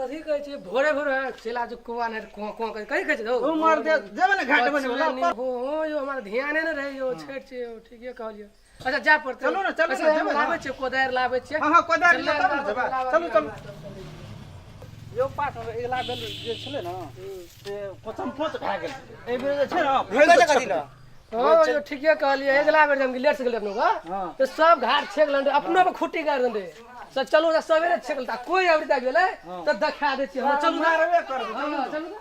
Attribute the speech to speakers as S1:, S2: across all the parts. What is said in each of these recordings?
S1: कथी कहै छै भोरे भोरे चला जो कुआ नहर कुआ कुआ कथी कहै छै
S2: ओ मार दे जेबे ने घाट बने वाला
S1: हो हो यो हमरा ध्याने ने रहे यो छठि छै यो ठीके कहलियै अच्छा जाय पड़तै
S2: चलू ने, चलू ने,
S1: अच्छा, हम
S2: जेबै ने।
S1: लाबै छियै कोदारि लाबै छियै
S2: हँ हँ कोदारि
S1: चल,
S2: लिअ तब ने जेबै चलू चलू
S3: यो पाठ अगिला बेर जे छलै ने से पोचम पोच भए गेल एहि बेर जे छै ने
S2: कतऽ कथी लए?
S1: हँ यो ठीके कहलियै अगिला बेर जे हम लेट से गेलियै अपनो के
S3: हँ।
S1: तऽ सब घाट छेक लेने अपनो पर खुट्टी गाड़ि देने से चलू ने सवेरे छेक लेता कोई अबरी तक गेलै तऽ देखा दै छियै हँ, चलू ने।
S2: मारबे करबै
S1: हँ, चलू ने।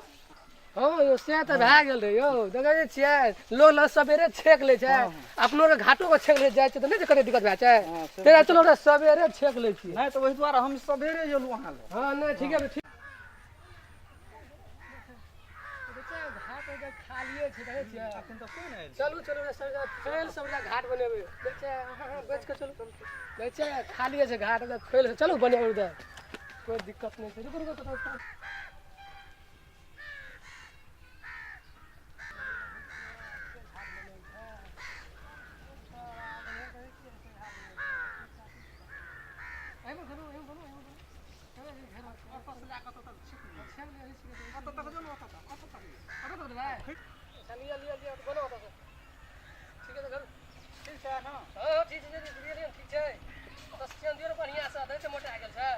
S1: हँ यौ से तऽ भए गेल रहै यौ देखै नहि छियै लोक लग सवेरे छेक लै छै अपनो आर घाटो के छेक लै जाइ छै तऽ नहि कते दिक्कत भए छै तेना चलू ओकरा सवेरे छेक लै छियै
S3: नहि तऽ ओहि दुआरे हम सवेरे एलहुँ अहाँ लग
S1: हँ नहि ठीके छै, ठीक घाट खालिए छै देखै छियै
S3: अखन तऽ कोइ नहि आयल
S1: चलू चलू रे सब फैल सब घाट बनेबै देखै छियै अहाँ अहाँ बचि कऽ चलू देखै छियै खालिए छै घाट फैल चलू बनेबै उधर कोइ दिक्कत नहि छै रुकू रुकू रुकू। ठीक छै बढ़िआँ से मोटा गेल छै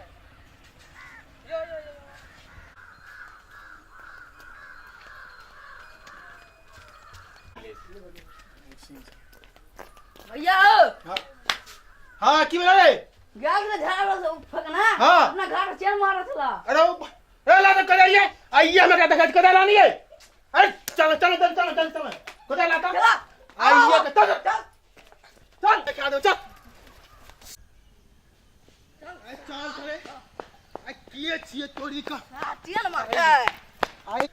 S1: यो यो यो
S4: भैया हो
S2: हाँ की भेलै रे
S4: गाय के झाड़ फकना
S2: हाँ।
S4: अपना घर चेन मारत छला
S2: अरे ओ ए ला तो कदारिए आइए हम क्या देखा कदार लानी है अरे चलो चलो चलो चलो चलो चलो कदार लाता
S4: चला।
S2: आइए चल चल चल दिखा दो चल अरे चल रे अरे किए छिए तोरी का
S4: हां चेन मारते
S2: आई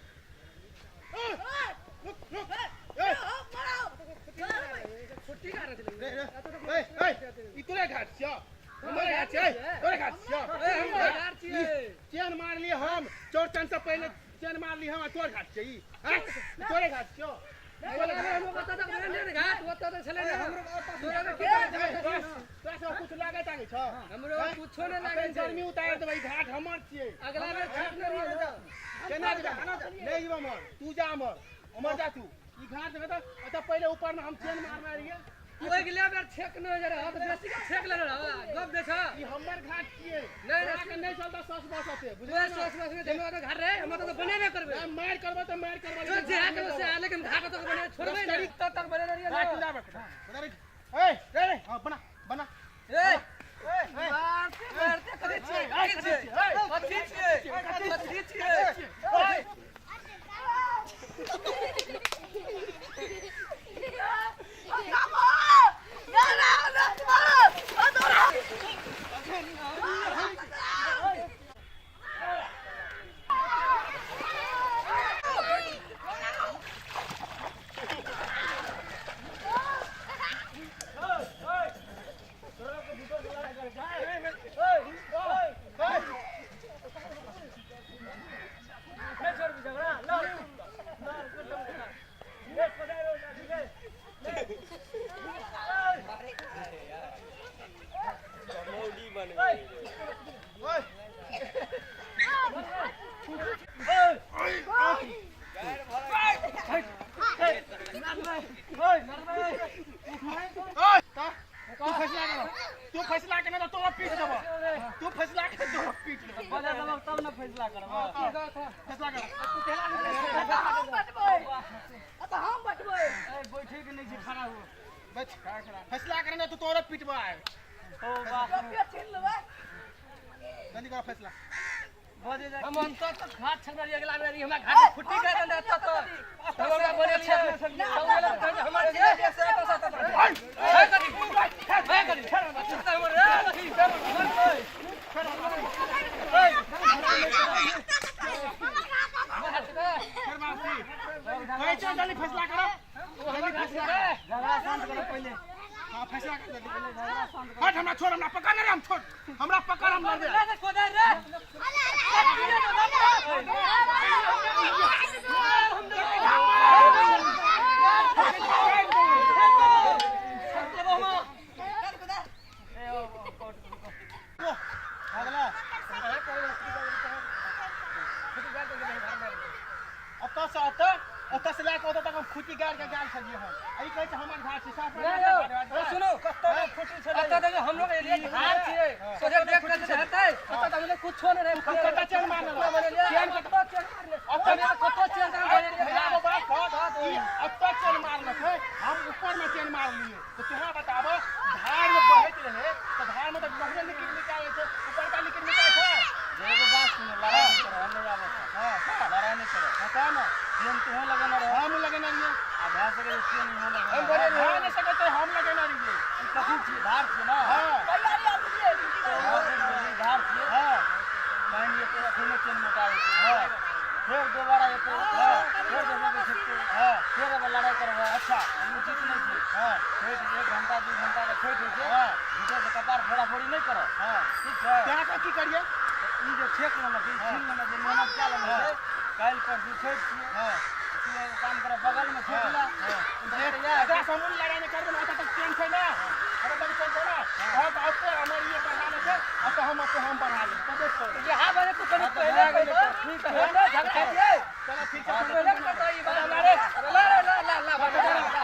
S2: रे रे ए ए ई तोरे घाट छियो हमर घाट छै तोरे घाट छियो चेन मार लिए हम चौरचन से पहले चेन मार लिए हम आ तोर घाट छै ई हैं? ई तोरे घाट छियो तोरा सब कुछ लागत आगे छौ
S1: हमरो कुछो नहि लागै
S2: अखन
S1: छै
S2: गर्मी उतार देबै ई घाट हमर छियै
S1: अगला बेर छठ नहि रहियै ने।
S2: केना जेबै नहि जेबै हमर तू जा हमर हमर जा तू ई घाट देबै तऽ अच्छा पहिले ऊपर में हम चेन मारने रहियै
S1: तू अगिला बेर छेक नहि होइ रहऽ तऽ बेसी के छेक लेने रहऽ गप दै छऽ
S2: ई हमर घाट छियै
S1: नहि,
S2: तोरा के नहि चलता सस बस ओते
S1: तोरा
S2: बुझलियै
S1: सोच बस में हमरा तऽ घाट रहे हमरा तऽ बनेबे करबै
S2: ने मार करबो तऽ मार करबो
S1: जो जे करबै से आ लेकिन घाट तक बने छोड़बै नहि तब तक बने रहियै
S2: राख
S1: ने
S2: जा बे ए रे रे हां बना बना
S1: ए मारते मारते कथी छियै कथी छियै कथी छियै कथी छियै
S2: तू फैसला कर तू फैसला करना तो तोरा पीट देबो तू फैसला कर तोरा पीट देबो
S3: बजा देबक तब ने फैसला करब
S2: फैसला कर
S4: हम बटबै
S3: ए बैठे के नहि छै खड़ा हुआ
S2: बैठ फैसला करना तो तोरा पीटबो आए
S3: हो वाह
S4: रुपया छीन लेबै
S2: जल्दी कर फैसला
S3: बजे जा
S1: हम अंत तक घाट छेकने रहियै अगिला बेर हमरा घाट में फुट्टी कर देने तब तक हम ओकरा बनेलियै हम ओकरा कहै छै, हमर छियै है कथी है कथी हमर रे कथी
S2: फिर माफी कहै छियौ जल्दी फैसला करो जल्दी फैसला करो
S3: झगड़ा शांत करो पहिले
S2: हाँ फैसला कर जल्दी हट हमरा छोड़ हमरा पकड़ ना रे हम छोड़ हमरा पकड़ हम लड़बे एतऽ से ओतऽ, ओतऽ से लए कऽ ओतऽ तक हम खुटी गाड़ि के गेल छलियै हम। आ ई कहै छै हमर घाट छै, साफ
S1: नहि यौ, ओ सुनू,
S3: कतऽ ने खुटी छलै।
S1: एतऽ देखियौ हमरो एरिया घाट छियै, सोझे देख कऽ जे हेतै, ओतऽ तऽ हमरे कुछो नहि रहै।
S2: कतऽ चेन मारने
S1: बनेलियै,
S2: चेन
S1: कतऽ चेन मारने? ओतऽ कतऽ चेन बनेलियै?
S2: भैया वो बात कह, ई एतऽ चेन मारलकै, हम ऊपर में चेन मारलियै। तऽ तुहाँ बताबऽ, धार में बहैत रहै तऽ धार में तऽ बहुते लिकिड निकालै छै, ऊपरका लिकिड निकालै छै।
S3: जे एगो बात सुनू, लड़ाइ नहि करब, हम नहि आबै छी। लड़ाइ नहि करब।
S2: बता ने।
S3: चेन तुहो लगेने रह।
S2: हम लगेने रहियै।
S3: आ भए सकै छै चेन इहो लगेने
S1: हम
S3: रहै।
S1: बनेलियै।
S2: भए नहि सकै छै, हम लगेने रहियै।
S3: ई कथी छियै? धार छियै ने?
S2: हाँ।
S4: तैयारी आब बुझलियै।
S3: धार छियै।
S2: हाँ।
S3: पानि एतै, अखने चेन मोटा जेतै। हाँ। फेर दोबारा एतै। हाँ। फेर दोसर के छिटतै।
S2: हाँ।
S3: फेर अगर लड़ाइ करबै।
S2: अच्छा।
S3: ई उचित नहि छै।
S2: हाँ।
S3: छठि 1 घंटा 2 घंटा के छठि होइ छै।
S2: हाँ।
S3: झूठे से कपार फोड़ा फोड़ी नहि करब।
S2: हाँ।
S3: ठीक छै?
S2: तेँ कऽ की करियै?
S3: ई जे ठेक लेलक, ई छीन लेलक, जे मेहनत कए लेलक छै, काल्हि परसू छठि छियै।
S2: हाँ।
S3: तू एगो काम करऽ, बगलमे छठि ला।
S2: देख, एकरा से हमहूँ लड़ाइ नहि करबै ने, ओतऽ तक चेन छै ने, ओतऽ तक चेन छै ने, हम तऽ ओते हमर ई बढ़ा लै छै, ओतऽ हम ओते हम बढ़ा लेबै, तबे छोड़बै।
S1: इएह बारे तू कनि पहिले कहितो,
S3: ठीक
S1: तऽ
S3: छै।
S1: होतै, झगड़ा हेतियै।
S2: चलो ठीक छै।
S1: तू पहिले कहितो ई बात। ला रे, ला रे, ला, ला, ला, ला, ला, ला।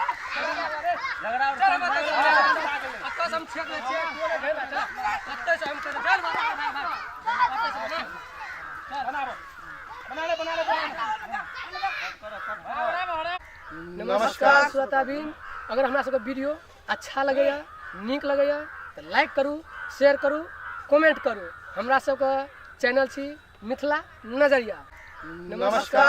S3: झगड़ा
S1: चल हम
S3: भए
S1: एतऽ
S3: गेलै।
S1: एतऽ से हम छेक लै छियै, तू नहि भेल, चल। एतऽ से हम चल, चल, भाग, भाग, भाग। एतऽ से बना।
S2: बनाबो, बना ले, बना ले, बना ले।
S1: नमस्कार श्रोताबिन, अगर हमरा सबके वीडियो अच्छा लगैया, नीक लगैया तऽ लाइक करू, शेयर करू, कमेंट करू। हमरा सबके चैनल छी मिथिला नजरिया। नमस्कार।